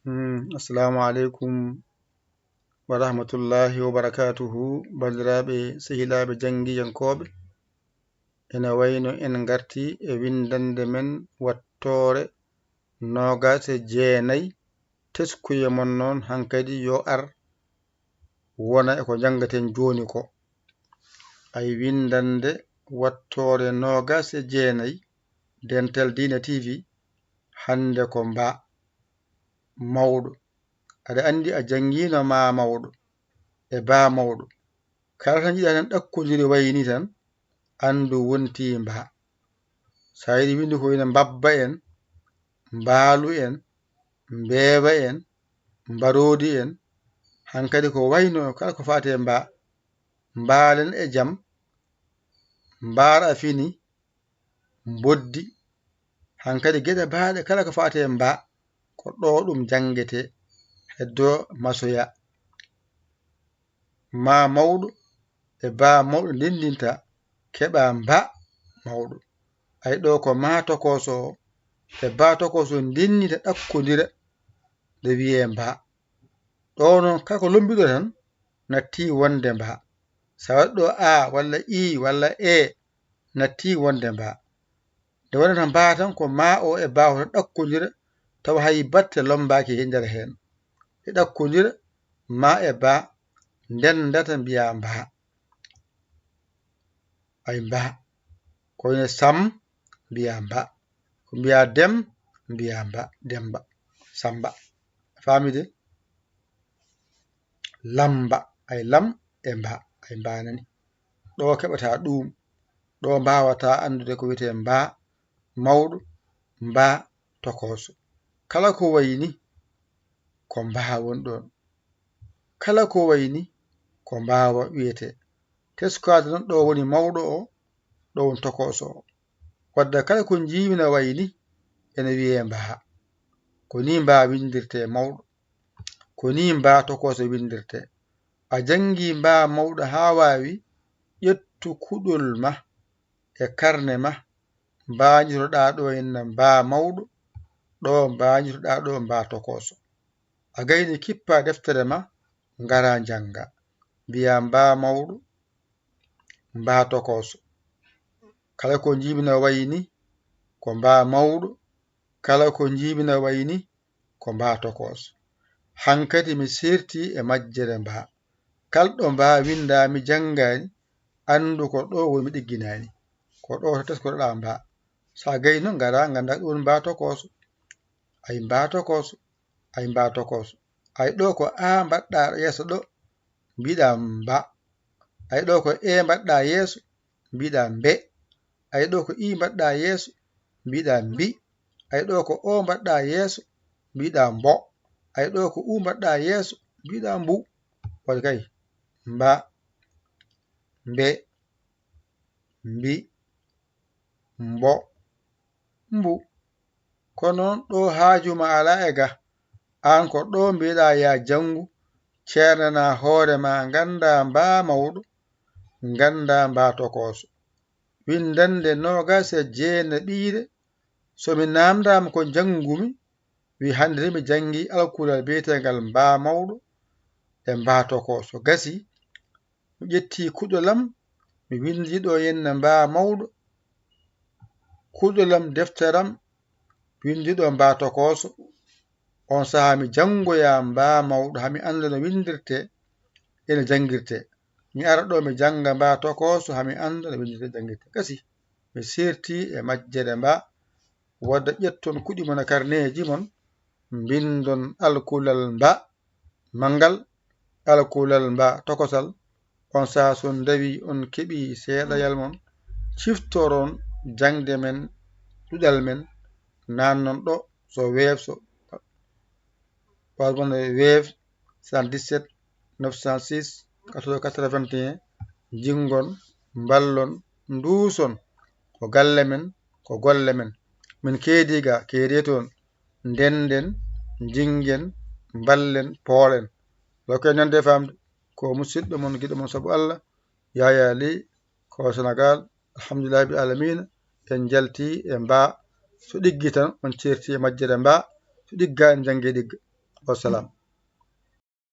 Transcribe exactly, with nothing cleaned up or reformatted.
Hmm, assalamu aleykum wa rahmatullahi wa barakatuhu, banndiraaɓe, sehilaaɓe, janngiyankooɓe. Ene wayno en ngarti e winndannde men wattoore noogaas e jeenayi. Teskuye mon noon hankadi yo ar wona e ko njanngaten jooni ko. Ay winndannde wattoore noogaas e jeenayi, Dental Diina T V, hannde ko mba mawɗo. Aɗa anndi a janngiino ma mawɗo e ba mawɗo. Kala tan njiɗa tan ɗakkondiri wayi ni tan, anndu wonti mba. So a yiɗi winndi ko wine mbabba en, mbaalu en, mbeewa en, mbaroodi en, hankadi ko wayno kala ko faati e mba. Mbaalen e jam, mbaar a fini, mboddi, hankadi geɗe baaɗe kala ko faati e mba, ko ɗo ɗum janngete, heddo masoya. Ma mawɗo e ba mawɗo ndenndinta, keɓa mba mawɗo. Ay ɗo ko ma tokooso o e ba tokooso ndenndinta ɗakkondira, nde wiyee mba. Ɗo noon kala ko lombiɗo tan natti wonde mba. So a waɗi ɗo a walla i walla e, natti wonde mba. Nde wonata mba tan ko ma o e ba o tan ɗakkondira, tawa hay batte lombaaki e nder heen. Ɗe ɗakkondira, ma e ba ndenndata mbiya mba. Ay mba. Ko wine sam mbiya mba. Ko mbiya dem mbiya mba. Demba. Samba. Faami de? Lamba. Ay lam e mba. Ay mba nani. Ɗo keɓata ɗum. Ɗo mbawata anndude ko wiyetee mba mawɗo, mba tokooso. Kala ko wayi ni, ko mba woni ɗoon. Kala ko wayi ni, ko mbaawa wiyetee. Teskaade noon ɗo woni mawɗo o, ɗo woni tokooso o. Wadde kala ko njiimi na wayi ni, ene wiyee mba. Ko ni mba winndirtee mawɗo. Ko ni mba tokooso winndirtee. A janngi mba mawɗo haa waawi, ƴettu kuɗol ma e karne ma, mbañitoɗaa ɗo inna mba mawɗo, ɗo mbañitoɗaa ɗo mba tokooso. A gayni kippa deftere ma, ngara njannga. Mbiya mba mawɗo, mba tokooso. Kala ko njiimi na wayi ni, ko mba mawɗo. Kala ko njiimi na wayi ni, ko mba tokooso. Hankadi mi seerti e majjere mba. Kala ɗo mba winndaa mi janngaani, anndu ko ɗo woni mi ɗigginaani. Ko ɗo to teskotoɗaa mba. So a gayno ngara nganndaa ɗum mba tokooso. Ay mba tokooso. Ay mba tokooso. Ay ɗo ko a mbaɗɗaa yeeso ɗo, mbiɗa mba. Ay ɗo ko e mbaɗɗaa yeeso, mbiɗa mbe. Ay ɗo ko i mbaɗɗaa yeeso, mbiɗa mbi. Ay ɗo ko o mbaɗɗaa yeeso, mbiɗa mbo. Ay ɗo ko u mbaɗɗaa yeeso, mbiɗa mbu. Waɗi kay, mba, mbe, mbi, mbo, mbu. Kono noon ɗo haaju ma alaa e ga. Aan ko ɗo mbiɗa ya janngu, ceernana hoore ma, ngannda mba mawɗo, ngannda mba tokooso. Winndannde noogaas e jeenaɓiire, so mi naamndaama ko njanngumi, wi hannde de mi janngi alkulal biyeteengal mba mawɗo e mba tokooso. Gasi, mi ƴetti kuɗol am, mi winndi ɗo inna mba mawɗo, kuɗol am, deftere am, winndi ɗo mba tokooso. On sahaa mi janngoya mba mawɗo, haa mi annda no winndirtee e no janngirtee. Mi ara ɗo mi jannga mba tokooso, haa mi annda no winndirtee, janngirtee. Gasi, mi seerti e majjere mba. Wadde ƴetton kuɗi mon e karneeji mon, mbinndon alkulal mba manngal, alkulal mba tokosal. On sahaa so on ndawi on keɓi seeɗayal mon, ciftoron jaŋde men, duɗal men, naannon ɗo so weef so wasmon e weef soixante-dix-sept neuf cent six quatorze quatre-vingt-un. Jinngon, mballon, nduuson. Ko galle men, ko golle men. Min keedi ga, keedi toon. Ndennden, njinngen, mballen, poolen. Loke nande famde, ko musidɗo mon, giɗo mon sabu Allah, Yaya Ly, ko Senegal. Alhamdulillahi rabbil alamina, en njalti e mba. So ɗiggi tan, on ceerti e majjere mba. So ɗigga, en njanngi ɗigga. Wassalam.